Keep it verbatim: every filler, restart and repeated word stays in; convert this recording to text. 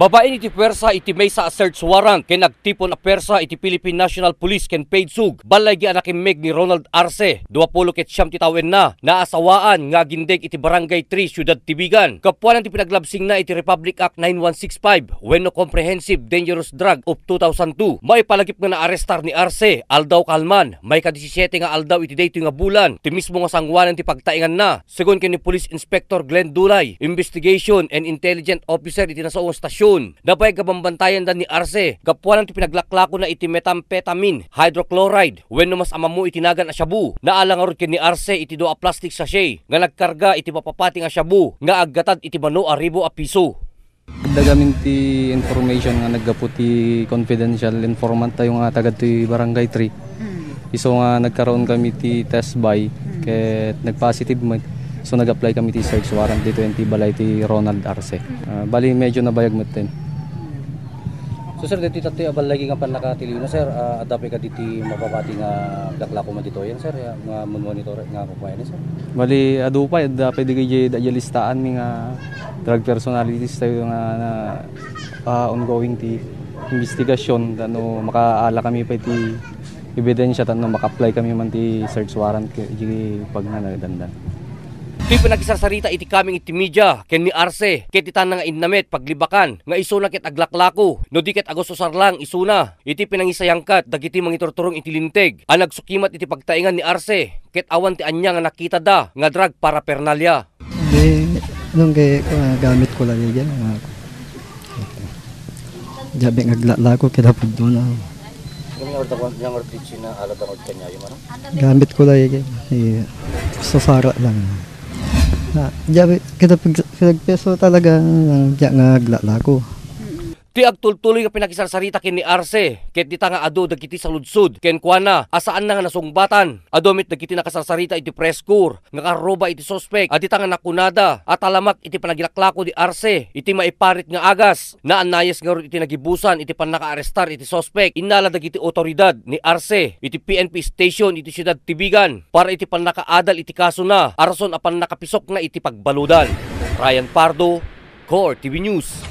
Babaen iti puwersa iti maysa a search warrant ken nagtipon a puwersa iti Philippine National Police ken PDSUG, ballaygi a nakimmeg ni Ronald Arce, duapulo ket siam ti tawenna, naasawaan nga agindeg iti Barangay three, Siudad Tibigan. Gapuanan ti pinaglabsingna iti Republic Act nine one six five wenno Comprehensive Dangerous Drug of two thousand two, maipalagip nga naarestar ni Arce, aldaw kalman, maika disisiete nga aldaw iti daytoy nga bulan, ti mismo nga sangoanan ti pagtaenganna. Segun ken ni Police Inspector Glenn Dulay, Investigation and Intelligence Officer iti nasao nga stasyon, nabayag a bambantayandan ni Arce gapuanan ti pinaglaklakona iti methamphetamine hydrochloride wenno mas ammo iti nagan a shabu. Naala ngarud ken ni Arce iti dua a plastic sachet nga nagkarga iti mapapati nga shabu nga aggatad iti mano a ribu a piso. Adda gamin ti information nga naggapu ti confidential informant tayo nga taga ti Barangay three. Mm. Isu nga nagkaroon kami ti test buy, Mm. ket nagpositive met. So, nag-apply kami ti search warrant ditoy ti balay ti Ronald Arce. Mm. Ah, bali, medyo nabayag met din. So, sir, ditoy tattoy a balay nga pannakatiliwna, sir, ah, adda pay kaditi mapapati nga laklako man ditoy, sir, ya, nga monitor, nga kukuayan, sir? Bali, adu pay, adda pay di kay da listaan mi nga drug personalities tayo nga na, ah, ongoing ti investigasyon, ano, makaala kami pay ti ebidensya, tapno maka-apply kami man ti search warrant ket iti pagna-, nagdandan. Ti pinakisarsarita iti kameng iti media ken ni Arce, ket iti tanna nga innamet paglibakan nga isuna ket aglaklako, no di ket agustusar lang isuna iti pinangisayangkat dagiti mangiturturong iti linteg a nagsukimat iti pagtaengan ni Arce, ket awan ti ania nga nakitada nga drug paraphernalia. Di, nung kay, ah, gamit ko lagi dyan, ah, diabe nga aglaklako, kaya pudno na. Yung order ko, yung order ko na alat ang kanya, yung ano? Gamit ko lagi dyan, eh, susara lang. Ah, diabe, kita pag, pag peso talaga, ah, diya nga aglaklako. Ti agtultuloy nga pinakisarsarita ken ni Arce, ket dita nga adu dagiti saludsod kenkuana a saanna nga nasungbatan. Adu met dagiti nakasarsarita iti press corps nga karruba iti suspek a dita nga nakunada a talamak iti panagilaklako ni Arce iti maiparit nga agas. Naannayes ngarud iti nagibusan iti pannakaarestar iti suspek. Innala dagiti otoridad ni Arce iti P N P station iti siudad ti Vigan para iti pannakaadal iti kasona a rason a pannakapisokna iti pagbaludan. Ryan Pardo, Core T V News.